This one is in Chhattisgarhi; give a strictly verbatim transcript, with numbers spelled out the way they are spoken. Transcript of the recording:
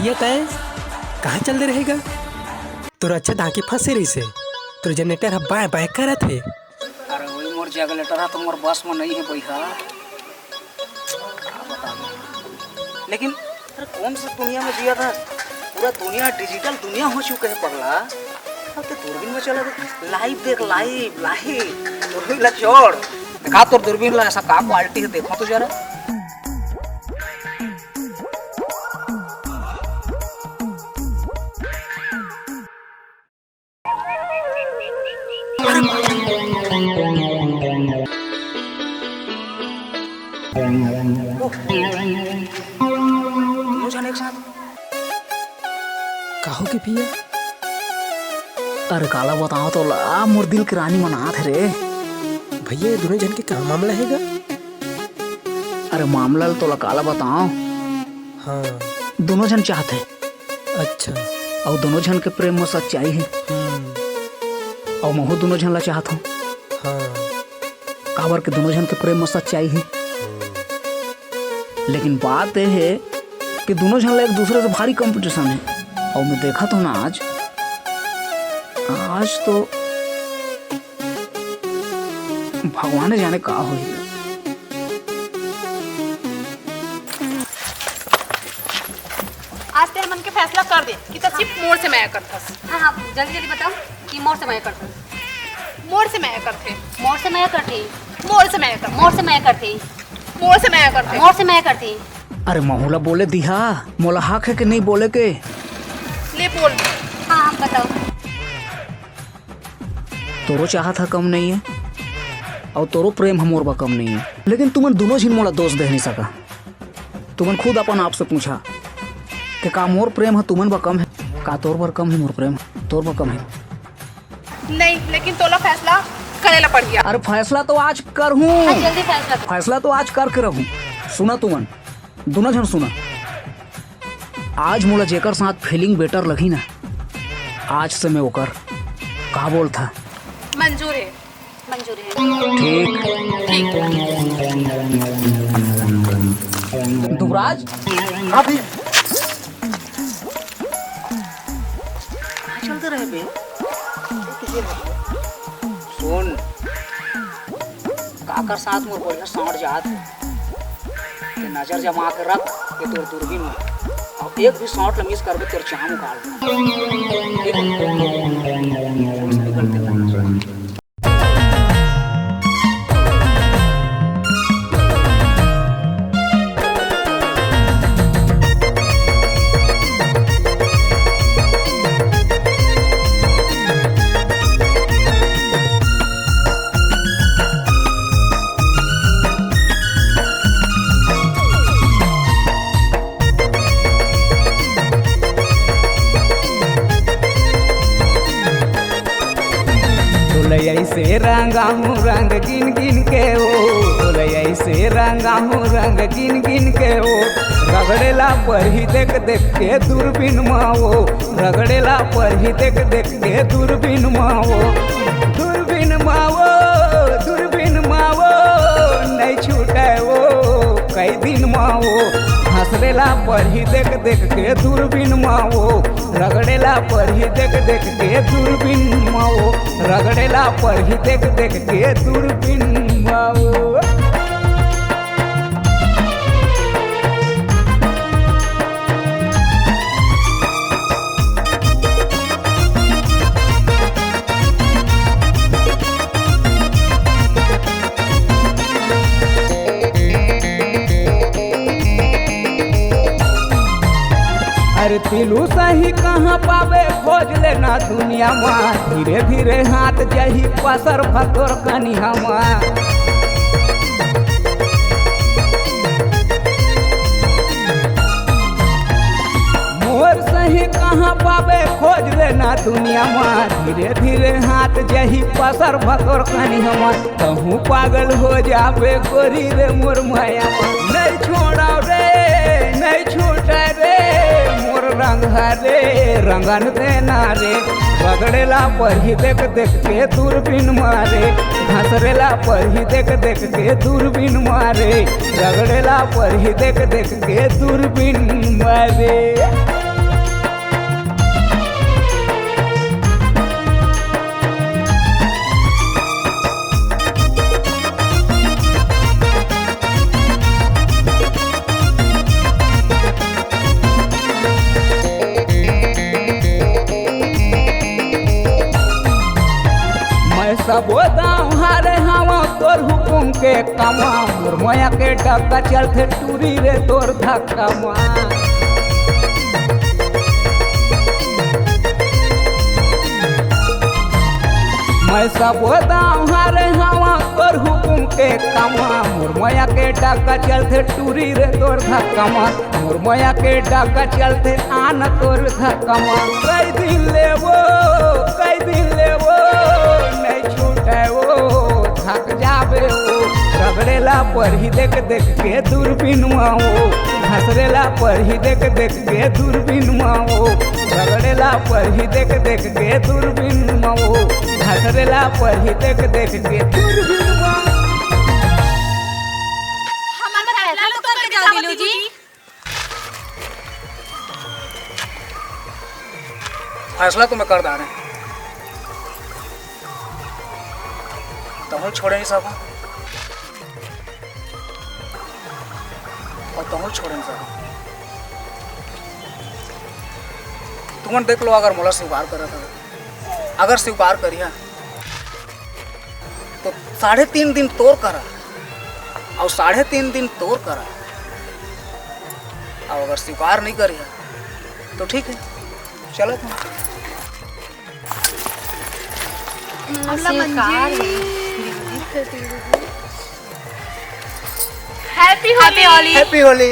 ये तय कहाँ चल दे रहेगा? तोर अच्छा दांकी फंसे रहिसे, तोर जनरेटर ह बाय बाय करत हे। अरे वही मोर जनरेटर ह तो मोर बस में नहीं है भैया। का बताऊं? लेकिन अरे कौन सा दुनिया में जिया था, पूरा दुनिया डिजिटल दुनिया हो चुका है पगला। अब तो दूरबीन में चला दे, लाइव देख, लाइव, लाइव। दूरबीन ला छोड़, दिखा तोर दूरबीन ला, ऐसा का क्वालिटी है देखो तो जरा। दोनों झन एक साथ। का हो गे भैया? अरे काला बताओ तो ला, मोर दिल के रानी मन आत हे रे। भैया, ये दोनों झन के का मामला हे गा? अरे मामला ल तोला काला बताओ। हाँ। दोनों झन चाहत हे। अच्छा। अउ दोनों झन के प्रेम म सच्चाई हे। हम्म। अउ महू दोनों झन ला चाहत हूँ। हाँ। काबर के दोनों झन के प्रेम म सच्चाई हे। हम्म। लेकिन बात ये हे कि दोनों झन ला एक दूसरे से भारी कंपटीशन हे। अउ मैं देखत हूँ ना आज, आज तो भगवान जाने का होही। आज ते हमन के फैसला कर दे कि त सिर्फ मोर से मया करथस। हाँ, हाँ, जल्दी, जल्दी बताओ कि मोर से मया करथस। मोर से मया करथे। मोर से मया करथे। मोर से मया करथे। मोर से मया करथे। मोर से मया करथे। मोर से मया करथे। अरे महू ला बोले दिहा, मोला हक हे कि नहीं बोले के? ले बोल। हाँ, हाँ, बताओ। तोरो चाहत ह कम नहीं हे, अउ तोरो प्रेम ह मोर बर कम नहीं हे, लेकिन तुमन दोनों झिन मोला दोष दे नहीं सका। तुमन खुद अपन आप से पूछा कि का मोर प्रेम ह तुमन बर कम हे, का तोर बर कम हे मोर प्रेम, तोर बर कम हे। नहीं, लेकिन तोला फैसला करे ला पड़ही। अरे फैसला तो आज करहूँ। हाँ, जल्दी फैसला कर। फैसला तो आज करके रहूँ। सुना तुमन, दोनों झन सुना, आज मोला जेकर साथ फीलिंग बेटर लगही ना, आज से मैं ओकर। का बोलथा? मंजूर हे। मंजूर हे। ठीक। ठीक। दुबराज। हाँ भैया। कहाँ चलते रहे बे? सुन, काकर साथ मोर बढ़िया सांड़ जात हे। ते नजर जमा के रख, ये तोर दूरबीन में। अउ एक भी शॉट ला मिस करबे, तोर चाम उखाड़ दूँ। ठीक हे? तोला ऐसे रंगाहूँ रंग गिन गिन के ओ, तोला ऐसे रंगाहूँ रंग गिन गिन के ओ। रगड़ेला परही देख देख के दूरबीन मा ओ, रगड़ेला परही देख देख के दूरबीन मा ओ। दूरबीन मा ओ, दूरबीन मा ओ, नहीं छूटे ओ, कई दिन मा ओ। हंसरेला परही देख देख के दूरबीन मा ओ, रगड़ेला परही देख देख के दूरबीन मा ओ, रगड़ेला परही देख देख के दूरबीन मा ओ। अरे तिलू सही कहाँ पाबे, खोज लेना दुनिया मा। धीरे धीरे हाथ जही पसर भतोर कनिहा मा। मोर सही कहाँ पाबे, खोज लेना दुनिया मा। धीरे धीरे हाथ जही पसर भतोर कनिहा मा। कहूँ पागल हो जाबे गोरी रे मोर माया। नहीं छोड़ा रे, नहीं छूटा रे, मोर रंग हरे रंगन देना रे। रगड़ेला परही देख देख के दूरबीन मा रे, हंसरेला परही देख देख के दूरबीन मा रे, रगड़ेला परही देख देख के दूरबीन मा रे। वो दाव हारे हवा तोर हुकुम के कमा, मोर मया के डग्गा चलथे टूरी रे तोर धक्का मा। मैं सब दाव हारे हवा तोर हुकुम के कमा, मोर मया के डग्गा चलथे टूरी रे तोर धक्का मा। मोर मया के डग्गा चलथे आन तोर धक्का मा। कई दिन ले वो, कई दिन ले वो, नहीं छूटे वो, थक जाबे वो। रगड़ेला परही देख देख के दूरबीन मा वो, घसरेला परही देख देख के दूरबीन मा वो, रगड़ेला परही देख देख के दूरबीन मा वो, घसरेला परही देख देख के दूरबीन मा। हमर फैसला तो करके जाओ बिल्लू जी। फैसला तो मैं कर डारे, तहूँ छोड़े नहीं सकूँ और तहूँ छोड़े नहीं सकूँ। तुमन देख लो, अगर मोला स्वीकार करत हवे, अगर स्वीकार करिहा तो साढ़े तीन दिन तोर करा और साढ़े तीन दिन तोर करा, और अगर स्वीकार नहीं करिहा तो ठीक है, चलो तुम। आशीर्वाद है। हैप्पी होली। हैप्पी होली।